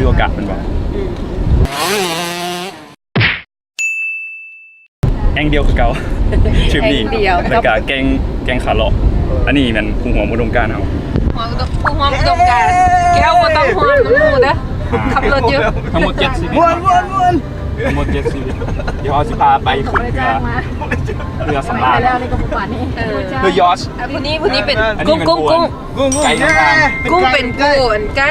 ຖືໂອກາດເພິ່ນວ່າ ອືມ ແອ່ງດຽວຄືເກົ່າ ທຣິບນີ້ ແອ່ງດຽວ ແລ້ວກະແກ່ງ ແກ່ງຂາເລາະ. ອັນນີ້ແມ່ນຜູ້ຮ່ວມອຸດົມການເຮົາ ຜູ້ຮ່ວມອຸດົມການ ແກ້ວບໍ່ຕ້ອງຮ່ວມນຳໝູ່ເດີ ຂັບລົດຢູ່ ທັງໝົດເຈັດຊີວິດ ມ່ວນໆໆ ທັງໝົດເຈັດຊີວິດ ດຽວເຮົາຊິພາໄປຂຶ້ນເຮືອ ເຮືອສຳລານ ເຮືອຢອດ ຜູ້ນີ້ ຜູ້ນີ້ເປັນ ກຸ້ງ ກຸ້ງ ກຸ້ງ ກຸ້ງ ໄກນຳທາງ ກຸ້ງເປັນຜູ້ອັນໄກ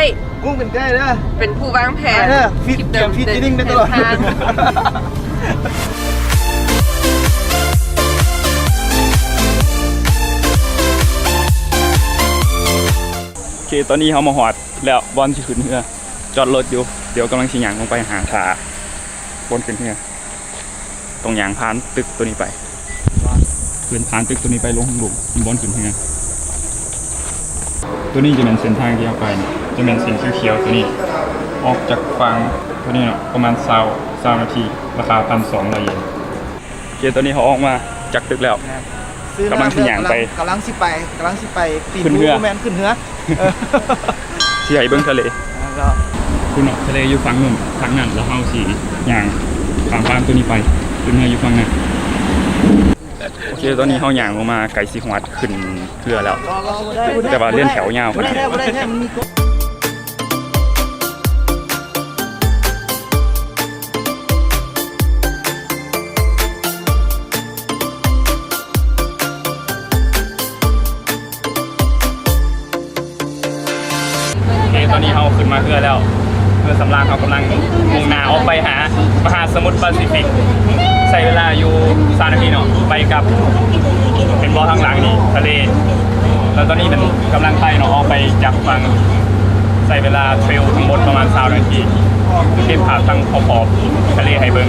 ກຸ້ງເປັນໄກເດີ ເປັນຜູ້ວາງແຜນ ເອີ ຟິດ ເດີນ ຟິດ ເດີນ ເດີນທາງ. ໂອເຄ ຕອນນີ້ເຮົາມາຮອດແລ້ວ ບ່ອນຊິຂຶ້ນເຮືອ ຈອດລົດຢູ່ ດຽວກຳລັງຊິຍ່າງລົງໄປຫາຖ້າບ່ອນຂຶ້ນເຮືອ. ຕ້ອງຍ່າງຜ່ານຕຶກໂຕນີ້ໄປ ຂຶ້ນຜ່ານຕຶກໂຕນີ້ໄປລົງທາງລຸ່ມ ມັນບ່ອນຂຶ້ນເຮືອ. ໂຕນີ້ຈະແມ່ນເສັ້ນທາງທີ່ເຮົາໄປ ຈະແມ່ນເສັ້ນຂຽວໆໂຕນີ້ ອອກຈາກຝັ່ງໂຕນີ້ເນາະ ປະມານຊາວ ຊາວນາທີ ລາຄາພັນສອງຮ້ອຍເຢນ. ໂອເຄ ຕອນນີ້ເຮົາອອກມາຈາກຕຶກແລ້ວ ກຳລັງຊິຍ່າງໄປ ກຳລັງ ກຳລັງຊິໄປ ກຳລັງຊິໄປປີນພູ ແມ່ນຂຶ້ນເຮືອ ຊິໃຫ້ເບິ່ງທະເລ ພຸ້ນເນາະ ທະເລຢູ່ຝັ່ງນັ້ນ ທາງນັ້ນ ແລ້ວເຮົາຊິຍ່າງຂ້າມຟາງໂຕນີ້ໄປ ຂຶ້ນເຮືອຢູ່ຝັ່ງນັ້ນ. ໂອເຄ ຕອນນີ້ເຮົາຍ່າງລົງມາໃກ້ຊິຮອດຂຶ້ນເຮືອແລ້ວ ແຕ່ວ່າລຽນແຖວຍາວຂະໜາດ. ໂອເຄ ຕອນນີ້ເຮົາຂຶ້ນມາເຮືອແລ້ວ ເຮືອສຳລານ ເຮົາກຳລັງມຸ່ງໜ້າອອກໄປຫາມະຫາສະໝຸດປາຊີຟິກ ໃຊ້ເວລາຢູ່ຊາວນາທີເນາະ ໄປກັບ ເຫັນບໍ່ທາງຫຼັງນີ້ ທະເລ ແລ້ວຕອນນີ້ເປັນກຳລັງໄປເນາະ ອອກໄປຈາກຝັ່ງ ໃຊ້ເວລາເທຣວທັງໝົດປະມານຊາວນາທີ ເກັບພາບທັງຂອບໆທະເລໃຫ້ເບິ່ງ.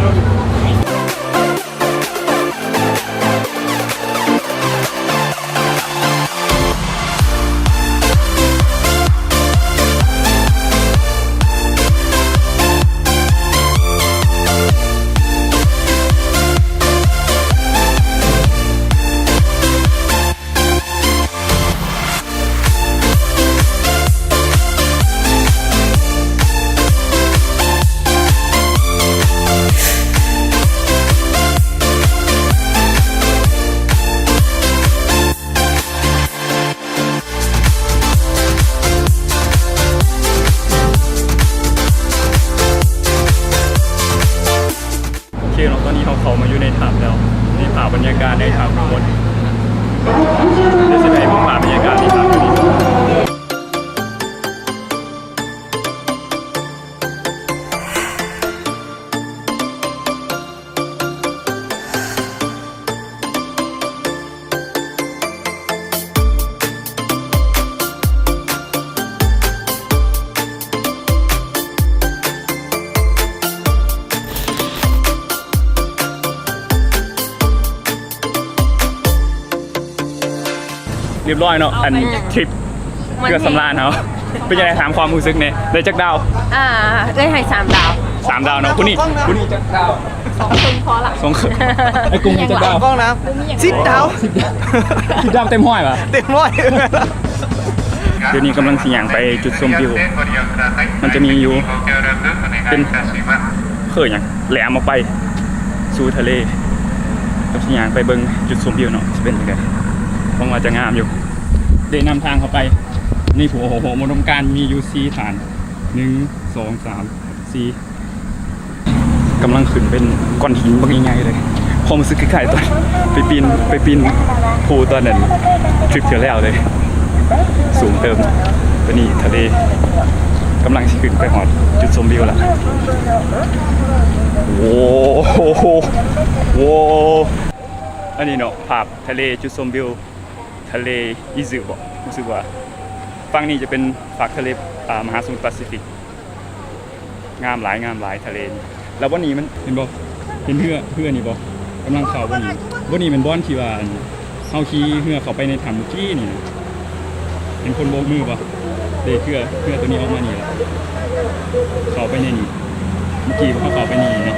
ໂອເຄເນາະ ຕອນນີ້ເຮົາເຂົ້າມາຢູ່ໃນຖ້ຳແລ້ວ ນີ້ພາບບັນຍາກາດໃນຖ້ຳທັງໝົດ ດຽວຊິໄປເບິ່ງພາບບັນຍາກາດໃນຖ້ຳຢູ່ນີ້. ຮຽບຮ້ອຍເນາະ ອັນ ທຣິບເຮືອສຳລານເຮົາ ເປັນຈັ່ງໃດ ຖາມຄວາມຮູ້ສຶກແດ່ ໄດ້ຈັກດາວ? ອ່າ ເອື້ອຍໃຫ້ສາມດາວ. ສາມດາວເນາະ ຜູ້ນີ້ ຜູ້ນີ້ຈັກດາວ? ສອງເຄິ່ງພໍລະ ສອງເຄິ່ງ. ໄອ້ກຸ້ງຈັກດາວ? ກ້ອງນະ ສິບດາວ. ສິບດາວ ເຕັມຮ້ອຍຫວາ? ເຕັມຮ້ອຍ. ດຽວນີ້ກຳລັງຊິຍ່າງໄປຈຸດຊົມວິວ ມັນຈະມີຢູ່ ເປັນ ເອີ້ນຫຍັງ ແຫຼມອອກໄປສູ່ທະເລ ກຳລັງຊິຍ່າງໄປເບິ່ງຈຸດຊົມວິວເນາະ ຊິເປັນຈັ່ງໃດ ຫວັງວ່າຈະງາມຢູ່. ໄດ້ນຳທາງເຂົ້າໄປ ນີ້ຜູ້ໂອ້ໂຫ ອຸດົມການມີຢູ່ສີ່ທ່ານ ໜຶ່ງ ສອງ ສາມ ສີ່ ກຳລັງຂຶ້ນເປັນກ້ອນຫີນບັກໃຫຍ່ໆເລີຍ ຄວາມຮູ້ສຶກຄ້າຍໆຕອນໄປປີນ ໄປປີນພູຕອນນັ້ນ ທຣິບທີ່ແລ້ວເລີຍ ສູງເຕີບ. ຕອນນີ້ທະເລ ກຳລັງຊິຂຶ້ນໄປຮອດຈຸດຊົມວິວລະ ໂອ້ໂຫ ໂອ້ ອັນນີ້ເນາະ ພາບທະເລ ຈຸດຊົມວິວທະເລອີຊຶບໍ ຮູ້ສຶກວ່າຝັ່ງນີ້ຈະເປັນຟາກທະເລ ອ່າ ມະຫາສະໝຸດປາຊີຟິກ. ງາມຫຼາຍ ງາມຫຼາຍທະເລນີ້ ແລ້ວບ່ອນນີ້ມັນ ເຫັນບໍ່ ເຫັນເຮືອ ເຮືອນີ້ບໍ່ ກຳລັງເຂົ້າບ່ອນນີ້ ບ່ອນນີ້ແມ່ນບ່ອນທີ່ວ່າ ອັນ ເຮົາຂີ່ເຮືອເຂົ້າໄປໃນຖ້ຳມື້ກີ້ນີ້ນະ ເຫັນຄົນໂບກມືບໍ່ ເດ້ ເຮືອ ເຮືອໂຕນີ້ອອກມານີ້ລະ ເຂົ້າໄປໃນນີ້ ມື້ກີ້ພວກເຮົາເຂົ້າໄປນີ້ເນາະ.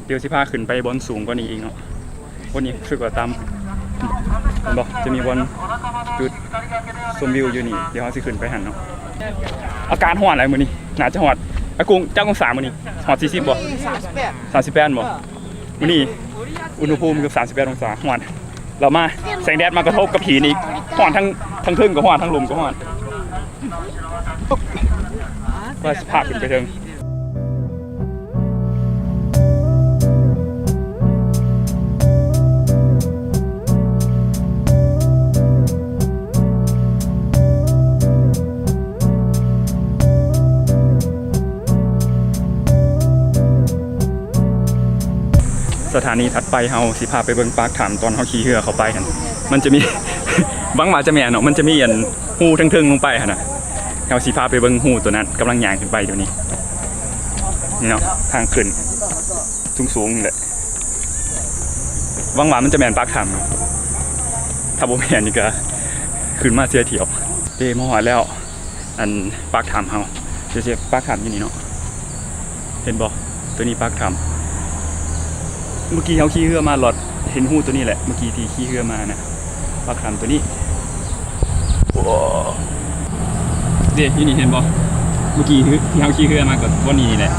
ດຽວຊິພາຂຶ້ນໄປບ່ອນສູງກວ່ານີ້ອີກເນາະ ບ່ອນນີ້ຮູ້ສຶກວ່າຕ່ຳ ເຫັນບໍ່ ຈະມີບ່ອນຈຸດ ຊົມວິວຢູ່ນີ້ ດຽວເຮົາຊິຂຶ້ນໄປຫັ້ນເນາະ. ອາກາດຮ້ອນຫຼາຍມື້ນີ້ ໜ້າຈະຮອດ ອາກຸງ ຈັກອົງສາມື້ນີ້? ຮອດສີ່ສິບບໍ່? ສາມສິບແປດ ສາມສິບແປດບໍ່? ມື້ນີ້ອຸນຫະພູມເກືອບສາມສິບແປດອົງສາ ຮ້ອນ. ແລ້ວມາແສງແດດມາກະທົບກັບຫີນອີກ ຮ້ອນທັງ ທັງເທິງກໍຮ້ອນ ທັງລຸ່ມກໍຮ້ອນ. ວ່າຊິພາຂຶ້ນໄປເທິງ. ສະຖານີຖັດໄປ ເຮົາຊິພາໄປເບິ່ງປາກຖ້ຳ ຕອນເຮົາຂີ່ເຮືອເຂົ້າໄປຫັ້ນ ມັນຈະມີ ຫວັງວ່າຈະແມ່ນເນາະ ມັນຈະມີອັນຮູເທິງໆລົງໄປຫັ້ນນະ. ເຮົາຊິພາໄປເບິ່ງຮູໂຕນັ້ນ ກຳລັງຍ່າງຂຶ້ນໄປຢູ່ນີ້ ນີ້ເນາະ ທາງຂຶ້ນສູງໆນີ້ແຫຼະ. ຫວັງວ່າມັນຈະແມ່ນປາກຖ້ຳ ຖ້າບໍ່ແມ່ນນີ້ກະຂຶ້ນມາເສຍຖ້ຽວ. ເດ້ ມາຮອດແລ້ວ ອັນປາກຖ້ຳເຮົາ ເດ ປາກຖ້ຳຢູ່ນີ້ເນາະ ເຫັນບໍ່? ໂຕນີ້ປາກຖ້ຳ. ເມື່ອກີ້ເຮົາຂີ່ເຮືອມາລອດ ເຫັນຮູໂຕນີ້ແຫຼະ ເມື່ອກີ້ທີ່ຂີ່ເຮືອມານະ ປາກຖ້ຳໂຕນີ້. ໂອ້ ເດ້ ຢູ່ນີ້ເຫັນບໍ່? ເມື່ອກີ້ທີ່ເຮົາຂີ່ເຮືອມາກໍບ່ອນນີ້ແຫຼະ.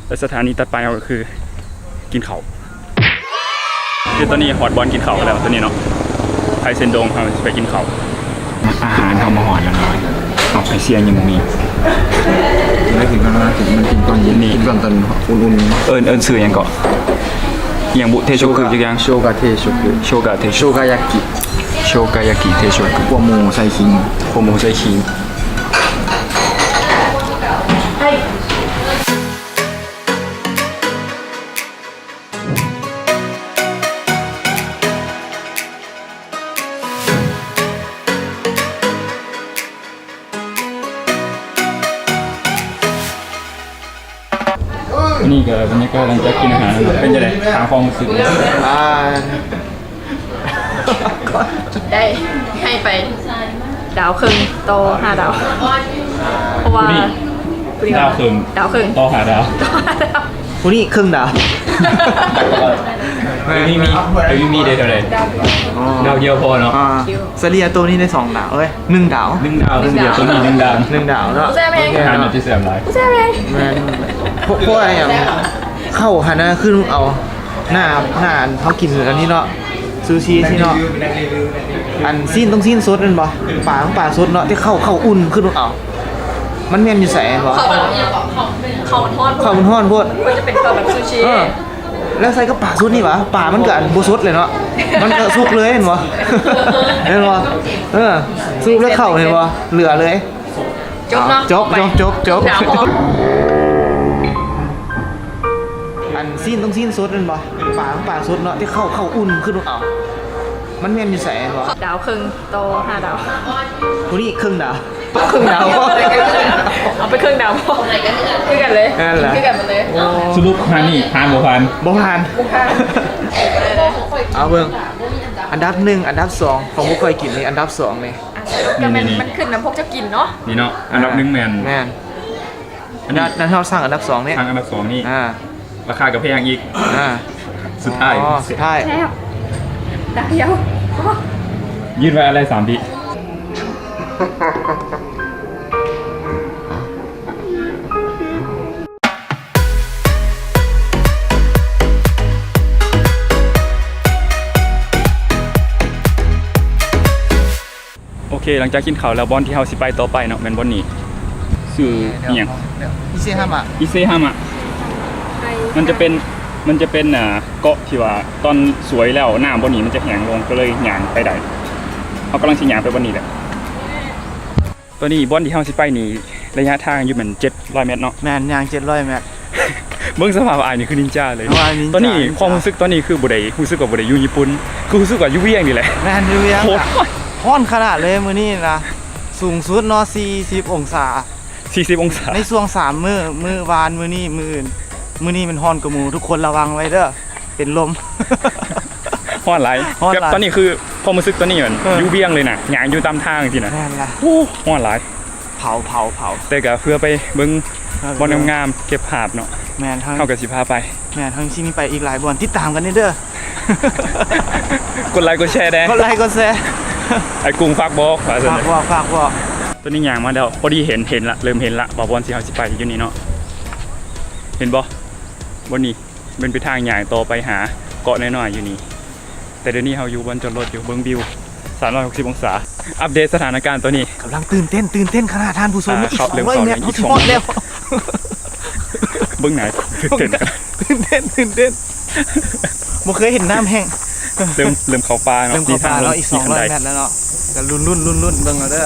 ແລະ ສະຖານີຖັດໄປເຮົາກໍຄືກິນເຂົ້າ. ຄືຕອນນີ້ຮອດບ່ອນກິນເຂົ້າແລ້ວ ຕອນນີ້ເນາະ ໄຄເຊັນດົງ ເຮົາຊິໄປກິນເຂົ້າ. ອາຫານເຮົາມາຮອດແລ້ວເນາະ ເອົາ ໄປເຊຍຍັງບໍ່ມີ. ໄດ້ກິນຕອນ ມັນກິນຕອນເຢັນ ນີ້ ກິນຕອນ ຕອນອຸ່ນໆ. ເອີ້ນ ເອີ້ນຊື່ຫຍັງເກາະ? ຫຍັງບຸ ເທໂຊກຶ ຈັກຢ່າງ ໂຊກາເທໂຊກຶ ໂຊກາເທ ໂຊກາຍາກິ ໂຊກາຍາກິ ເທໂຊກຶ ຂົ້ວໝູໃສ່ຂີງ ຂົ້ວໝູໃສ່ຂີງ. ນີ້ກໍບັນຍາກາດຫຼັງຈາກກິນອາຫານແລ້ວ ເປັນຈັ່ງໃດ? ຖາມຄວາມຮູ້ສຶກ. ອ່າ ໄດ້ໃຫ້ໄປດາວເຄິ່ງຕໍ່ຫ້າດາວ ເພາະວ່າ ຜູ້ນີ້ດາວເຄິ່ງ ດາວເຄິ່ງຕໍ່ຫ້າດາວ ຜູ້ນີ້ເຄິ່ງດາວ. ເອີ ມີ ມີ ເອີ ມີ ມີໄດ້ເທົ່າໃດ? ດາວດຽວພໍເນາະ. ອ່າ ສະເລ່ຍໂຕນີ້ໄດ້ສອງດາວ ເອີຍ ໜຶ່ງດາວ ໜຶ່ງດາວ. ສະເລ່ຍໂຕນີ້ໜຶ່ງດາວ ໜຶ່ງດາວເນາະ. ແຊບແຮງ ອາຫານມັນຈະແຊບຫຼາຍ ແຊບແຮງ. ແມ່ນ ເພາະ ເພາະຫຍັງ ເຂົ້າຫັ້ນນະ ຄືເອົາ ໜ້າ ໜ້າເຮົາກິນອັນນີ້ເນາະ ຊູຊີຊີ້ເນາະ ອັນຊີ້ນຕ້ອງຊີ້ນສົດແມ່ນບໍ່? ປາຕ້ອງປາສົດເນາະ ແຕ່ເຂົ້າ ເຂົ້າອຸ່ນຄືເອົາ ມັນແມ່ນຢູ່ໃສແມ່ນບໍ່? ເຂົ້າ ເຂົ້າມັນຮ້ອນ ເຂົ້າມັນຮ້ອນໂພດ ມັນຈະເປັນເຂົ້າແບບຊູຊີ. ເອີ ແລ້ວໃສ່ກັບປາສົດນີ້ຫວາ? ປາມັນກໍອັນບໍ່ສົດເລີຍເນາະ ມັນກໍສຸກເລີຍແມ່ນບໍ່? ແມ່ນບໍ່? ເອີ ສຸກແລ້ວເຂົ້າແມ່ນບໍ່? ເຫຼືອເລີຍ. ຈົບເນາະ ຈົບ ຈົບ ຈົບ ຈົບ. ອັນຊີ້ນຕ້ອງຊີ້ນສົດແມ່ນບໍ່? ປາຕ້ອງປາສົດເນາະ ແຕ່ເຂົ້າ ເຂົ້າອຸ່ນຄືເອົາ ມັນແມ່ນຢູ່ໃສແມ່ນບໍ່? ດາວເຄິ່ງຕໍ່ຫ້າດາວ ຜູ້ນີ້ເຄິ່ງດາວ ເຄິ່ງດາວ ເອົາໄປເຄິ່ງດາວ ຄືກັນເລີຍ ນັ້ນແຫຼະ ຄືກັນໝົດເລີຍ. ໂອ້ ສະຫຼຸບຮ້ານນີ້ຜ່ານບໍ່ຜ່ານ? ບໍ່ຜ່ານ ບໍ່ຜ່ານ. ເອົາເບິ່ງ ອັນດັບໜຶ່ງ ອັນດັບສອງ ຂອງບໍ່ຄ່ອຍກິນນີ້ ອັນດັບສອງນີ້ ອ່ະ ສະຫຼຸບກໍແມ່ນ ນີ້ໆໆ ມັນຂຶ້ນນຳພວກເຈົ້າກິນເນາະ ນີ້ເນາະ. ອັນດັບ ອ່າ ໜຶ່ງແມ່ນ ແມ່ນ ອັນດັບ ນັ້ນເຮົາສັ່ງອັນດັບສອງນີ້ ສັ່ງອັນດັບສອງນີ້ ອ່າ ລາຄາກໍແພງອີກ ອ່າ ສຸດທ້າຍ ອໍ ສຸດທ້າຍ ແຊບ ດາວດຽວ ຢືນໄວ້ອາໄລສາມວິ. ໂອເຄ ຫຼັງຈາກກິນເຂົ້າແລ້ວ ບ່ອນທີ່ເຮົາຊິໄປຕໍ່ໄປເນາະ ແມ່ນບ່ອນນີ້ ຊື່ອີ່ຫຍັງ? ອິເຊຮາມະ ອິເຊຮາມະ. ມັນຈະເປັນ ມັນຈະເປັນ ອ່າ ເກາະທີ່ວ່າຕອນສວຍແລ້ວ ນ້ຳບ່ອນນີ້ມັນຈະແຫ້ງລົງ ກໍເລີຍຍ່າງໄປໄດ້. ເຮົາກຳລັງຊິຍ່າງໄປບ່ອນນີ້ແຫຼະ. ຕອນນີ້ບ່ອນທີ່ເຮົາຊິໄປນີ້ ໄລຍະທາງຢູ່ແມ່ນເຈັດຮ້ອຍແມັດເນາະ. ແມ່ນ ຍ່າງເຈັດຮ້ອຍແມັດ. ເບິ່ງສະພາບອ້າຍນີ້ຄືນິນຈາເລີຍ. ຕອນນີ້ຄວາມຮູ້ສຶກຕອນນີ້ຄືບໍ່ໄດ້ ຮູ້ສຶກວ່າບໍ່ໄດ້ຢູ່ຍີ່ປຸ່ນ ຄືຮູ້ສຶກວ່າຢູ່ວຽງນີ້ແຫຼະ. ແມ່ນ ຢູ່ວຽງ. ໂຫດ ຮ້ອນຂະໜາດເລີຍມື້ນີ້ນະ ສູງສຸດເນາະ ສີ່ສິບອົງສາ ສີ່ສິບອົງສາ ໃນຊ່ວງສາມມື້ ມື້ວານ ມື້ນີ້ ມື້ອື່ນ. ມື້ນີ້ມັນຮ້ອນກວ່າໝູ່ ທຸກຄົນລະວັງໄວ້ເດີ້ ເປັນລົມ. ຮ້ອນຫຼາຍ ຮ້ອນຫຼາຍ. ແບບຕອນນີ້ຄືຄວາມຮູ້ສຶກຕອນນີ້ແມ່ນ ເອີ ຢູ່ວຽງເລີຍນະ ຍ່າງຢູ່ຕາມທາງຊີ້ນະ. ແມ່ນລະ. ໂອ້ ຮ້ອນຫຼາຍ. ເຜົາ ເຜົາ ເຜົາ. ແຕ່ກໍເພື່ອໄປເບິ່ງ ເອີ ບ່ອນງາມໆ ເກັບພາບເນາະ. ແມ່ນ ເຮົາ ເຮົາກໍຊິພາໄປ. ແມ່ນ ເຮົາຊິມີໄປອີກຫຼາຍບ່ອນ ຕິດຕາມກັນແດ່ເດີ້. ກົດໄລກົດແຊແດ່ ກົດໄລກົດແຊ. ອ້າຍກຸ້ງຝາກບອກວ່າຊັ້ນ. ຝາກບອກ ຝາກບອກ. ຕອນນີ້ຍ່າງມາແລ້ວ ພໍດີເຫັນ ເຫັນລະ ເລີ່ມເຫັນລະ ວ່າບ່ອນທີ່ເຮົາຊິໄປຢູ່ນີ້ເນາະ. ເຫັນບໍ່? ບ່ອນນີ້ ແມ່ນເປັນທາງຍ່າງຕໍ່ໄປຫາເກາະນ້ອຍໆຢູ່ນີ້. ແຕ່ດຽວນີ້ເຮົາຢູ່ບ່ອນຈອດລົດຢູ່ ເບິ່ງວິວສາມຮ້ອຍຫົກສິບອົງສາ. ອັບເດດສະຖານະການຕອນນີ້ ກຳລັງຕື່ນເຕັ້ນ ຕື່ນເຕັ້ນຂະໜາດທ່ານຜູ້ຊົມ. ອ່າ ເຮົາເລີ່ມເຂົ້າແລ້ວ ອີກສອງ ເຮົາຊິຮອດແລ້ວ. ເບິ່ງໜ້າຕື່ນເຕັ້ນ ຕື່ນເຕັ້ນ ຕື່ນເຕັ້ນ ບໍ່ເຄີຍເຫັນນ້ຳແຫ້ງ. ເລີ່ມ ເລີ່ມເຂົ້າປ່າເນາະ ເລີ່ມເຂົ້າປ່າເນາະ. ອີກສອງຮ້ອຍແມັດແລ້ວເນາະ ກະລຸ້ນໆ ລຸ້ນໆ ເບິ່ງເອົາເດີ.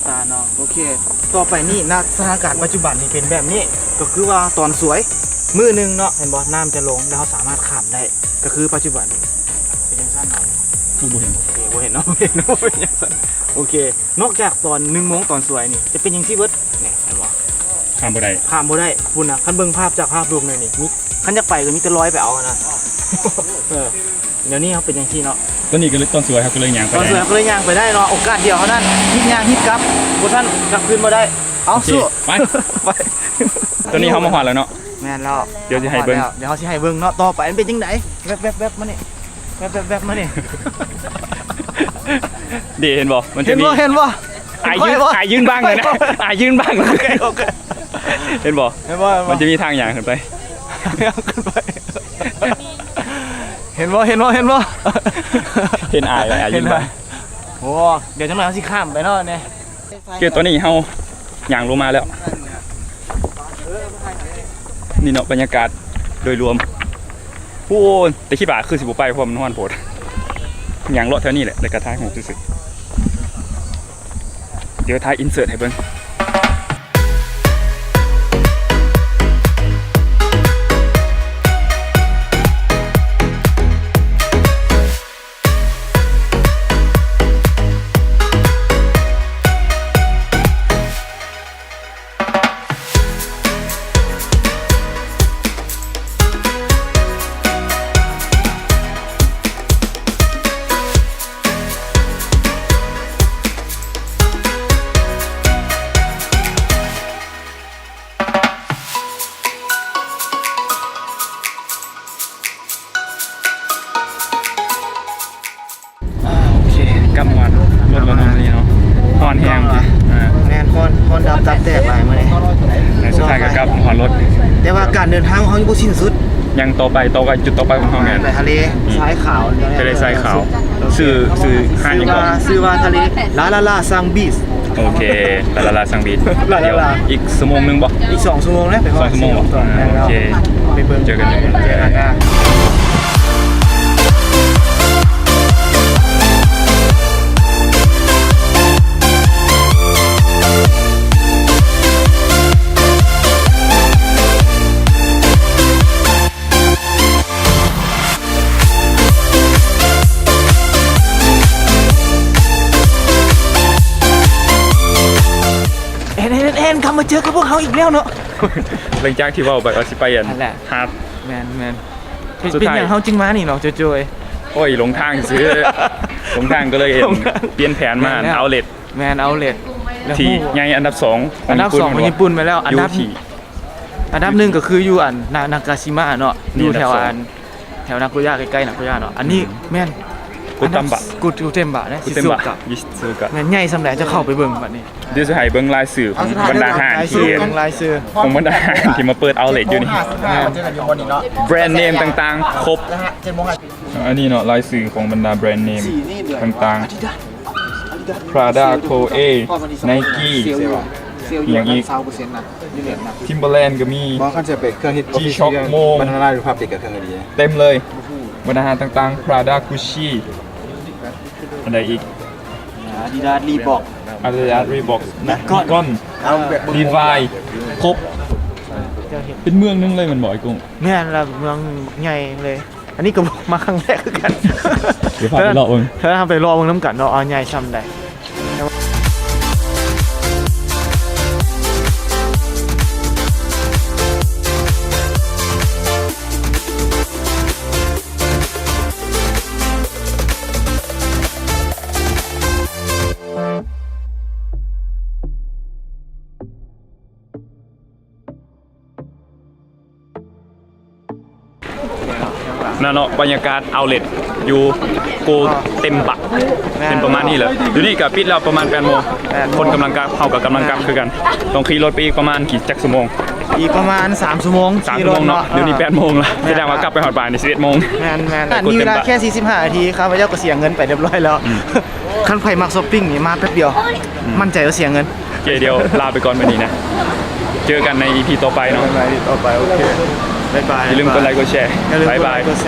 ຕາເນາະ ໂອເຄ ຕໍ່ໄປນີ້ນະ ສະຖານະການປັດຈຸບັນນີ້ເປັນແບບນີ້ ກໍຄືວ່າຕອນສວຍມື້ໜຶ່ງເນາະ ເຫັນບໍ່ ນ້ຳຈະລົງ ແລ້ວເຮົາສາມາດຂ້າມໄດ້ ກໍຄືປັດຈຸບັນເປັນຈັ່ງຊັ້ນເນາະ. ບໍ່ເຫັນ ໂອເຄ ບໍ່ເຫັນເນາະ ບໍ່ເຫັນເນາະ ເປັນຈັ່ງຊັ້ນ. ໂອເຄ ນອກຈາກຕອນໜຶ່ງໂມງຕອນສວຍນີ້ ຈະເປັນຈັ່ງຊີ້ເບິດ ນີ້ ເຫັນບໍ່ ຂ້າມບໍ່ໄດ້ ຂ້າມບໍ່ໄດ້. ພຸ້ນນະ ຄັນເບິ່ງພາບຈາກພາບຮູບແນວນີ້ ມີ ຄັນຢາກໄປກໍມີແຕ່ລອຍໄປເອົານະ. ເອີ ດຽວນີ້ເຮົາເປັນຈັ່ງຊີ້ເນາະ ຕອນນີ້ກໍເລີຍ ຕອນສວຍເຮົາກໍເລີຍຍ່າງໄປ ຕອນສວຍເຮົາກໍເລີຍຍ່າງໄປໄດ້ເນາະ. ໂອກາດດຽວເທົ່ານັ້ນ ຄິດຍ່າງ ຄິດກັບ ບໍ່ທັນກັບຄືນບໍ່ໄດ້. ເອົາ ໂອເຄ ສູ້ ໄປ ໄປ. ຕອນນີ້ເຮົາມາຮອດແລ້ວເນາະ. ແມ່ນແລ້ວ ດຽວຊິໃຫ້ເບິ່ງ ດຽວເຮົາຊິໃຫ້ເບິ່ງເນາະ ຕໍ່ໄປມັນເປັນຈັ່ງໃດ. ແວັບໆໆ ມານີ້ ແວັບໆໆ ມານີ້ ເດ ເຫັນບໍ່ ມັນຈະມີ ເຫັນບໍ່ ເຫັນບໍ່ ອາຍຢືນ ອາຍຢືນບັງເລີຍນະ ອາຍຢືນບັງ. ໂອເຄ ໂອເຄ ເຫັນບໍ່ ເຫັນບໍ່ ມັນຈະມີທາງຍ່າງຂຶ້ນໄປ ຂຶ້ນໄປ. ເຫັນບໍ່ ເຫັນບໍ່ ເຫັນບໍ່ ເຫັນອາຍ ອາຍຢືນບັງ. ໂອ້ ດຽວຈັກໜ້ອຍເຮົາຊິຂ້າມໄປເນາະນີ້. ຄືຕອນນີ້ເຮົາຍ່າງລົງມາແລ້ວ ນີ້ເນາະ ບັນຍາກາດໂດຍລວມ. ໂອ້ ແຕ່ຄິດວ່າຄືຊິບໍ່ໄປ ເພາະວ່າມັນຮ້ອນໂພດ. ຍ່າງເລາະແຖວນີ້ແຫຼະ ແລ້ວກໍຖ່າຍຮູບຊື່ໆ. ດຽວຖ່າຍອິນເສີດໃຫ້ເບິ່ງ. ອ່າ ໂອເຄ ກັບຮອດລົດແລ້ວເນາະ ນີ້ເນາະ ຮ້ອນແຮງ. ອ່າ ແມ່ນ ຮ້ອນ ຮ້ອນດັບຕັບແຕກຫຼາຍມື້ນີ້. ແລ້ວສຸດທ້າຍກໍກັບຮອດລົດ ແຕ່ວ່າການເດີນທາງຂອງເຮົາຍັງບໍ່ສິ້ນສຸດ. ຍັງຕໍ່ໄປ ຕໍ່ໄປ ຈຸດຕໍ່ໄປຂອງເຮົາແມ່ນ ໄປທະເລ ອືມ ຊາຍຂາວ ທະເລຊາຍຂາວ. ຊື່ ຊື່ຫາດຫຍັງເກາະ? ຊື່ວ່າ ຊື່ວ່າທະເລ ລາລາລາຊັງບີດ. ໂອເຄ ລາລາລາຊັງບີດ ລາລາລາ. ດຽວອີກຊົ່ວໂມງໜຶ່ງບໍ່? ອີກສອງຊົ່ວໂມງແລ້ວ ໄປຮອດ ສອງຊົ່ວໂມງບໍ່? ສີ່ໂມງ. ອ່າ ໂອເຄ ໄປເບິ່ງ ເຈີກັນຢູ່ ເຈີກັນ. ແອນ ແອນ ແອນ ກັບມາເຈີກັບພວກເຮົາອີກແລ້ວເນາະ ຫຼັງຈາກທີ່ເວົ້າໄປວ່າຊິໄປອັນ ນັ້ນແຫຼະ ຫາດ. ແມ່ນ ແມ່ນ. ສຸດທ້າຍ ເປັນຫຍັງເຮົາຈຶ່ງມານີ້ເນາະ ໂຈໂຈຍ? ໂອ້ຍ ຫຼົງທາງຊື່ ຫຼົງທາງກໍເລີຍ ປ່ຽນແຜນມາ ແມ່ນແລ້ວ ເອົາເລັດ. ແມ່ນ ເອົາເລັດ ທີ່ໃຫຍ່ອັນດັບສອງຂອງຍີ່ປຸ່ນ. ອັນດັບສອງຂອງຍີ່ປຸ່ນໄປແລ້ວ ອັນດັບ ຢູ່ທີ່ ອັນດັບໜຶ່ງກໍຄືຢູ່ອັນ ນາ ນາກາຊິມະເນາະ ຢູ່ແຖວອັນ ແຖວນາໂກຍ່າ ໃກ້ໆນາໂກຍ່າເນາະ. ອັນນີ້ ອືມ ແມ່ນ ກຸເຕັມບະ ກຸ ກຸເຕັມບະເນາະ ຊິຊູກະ ຊິຊູກະ. ແມ່ນໃຫຍ່ສ່ຳໃດ ຈະເຂົ້າໄປເບິ່ງບັດນີ້. ດຽວຊິໃຫ້ເບິ່ງລາຍຊື່ຂອງບັນດາຮ້ານທີ່ ລາຍຊື່ຂອງບັນດາຮ້ານທີ່ມາເປີດເອົາເລັດຢູ່ນີ້. ແບຣນເນມຕ່າງໆ ຄົບ. ອັນນີ້ເນາະ ລາຍຊື່ຂອງບັນດາແບຣນເນມຕ່າງໆ Prada, Chloe, Nike ອີ່ຫຍັງອີກ Timberland ກໍມີ G-Shock ໂມ ເຕັມເລີຍ ບັນດາຮ້ານຕ່າງໆ Prada, Gucci ອັນໃດອີກ Adidas, Reebok, Adidas, Reebok, Nikon, Levi ຄົບ. ເປັນເມືອງໜຶ່ງເລີຍແມ່ນບໍ່ ອ້າຍກຸ້ງ? ແມ່ນລະ ເມືອງໃຫຍ່ເລີຍ. ອັນນີ້ກໍມາຄັ້ງແລກຄືກັນ. ດຽວພາໄປເລາະເບິ່ງ ເຮົາໄປເລາະເບິ່ງນຳກັນເນາະ ວ່າໃຫຍ່ສ່ຳໃດ. ນະເນາະ ບັນຍາກາດ outlet ຢູ່ໂກເຕັມບັກ ແມ່ນ ເປັນປະມານນີ້ແຫຼະ. ດຽວນີ້ກະປິດແລ້ວ ປະມານແປດໂມງ ແປດໂມງ ຄົນກຳລັງກັບ ເຮົາກະກຳລັງກັບຄືກັນ. ຕ້ອງຂີ່ລົດໄປອີກປະມານ ກີ່ຈັກຊົ່ວໂມງ? ອີກປະມານສາມຊົ່ວໂມງ ສາມຊົ່ວໂມງເນາະ. ດຽວນີ້ແປດໂມງລະ ສະແດງວ່າກັບໄປຮອດບ້ານນີ້ສິບເອັດໂມງ. ແມ່ນໆ ອັນນີ້ເວລາແຄ່ສີ່ສິບຫ້ານາທີ ຂ້າພະເຈົ້າກະເສຍເງິນໄປຮຽບຮ້ອຍແລ້ວ. ຄັນໃຜມັກຊັອບປິງນີ້ມາແປັບດຽວ ໝັ້ນໃຈວ່າເສຍເງິນ. ໂອເຄ ດຽວລາໄປກ່ອນມື້ນີ້ນະ ເຈີກັນໃນອີພີຕໍ່ໄປເນາະ. ຕໍ່ໄປ ໂອເຄ ບາຍບາຍ. ຢ່າລືມກົດໄລກົດແຊ ຢ່າລືມກົດໄລກົດແຊ.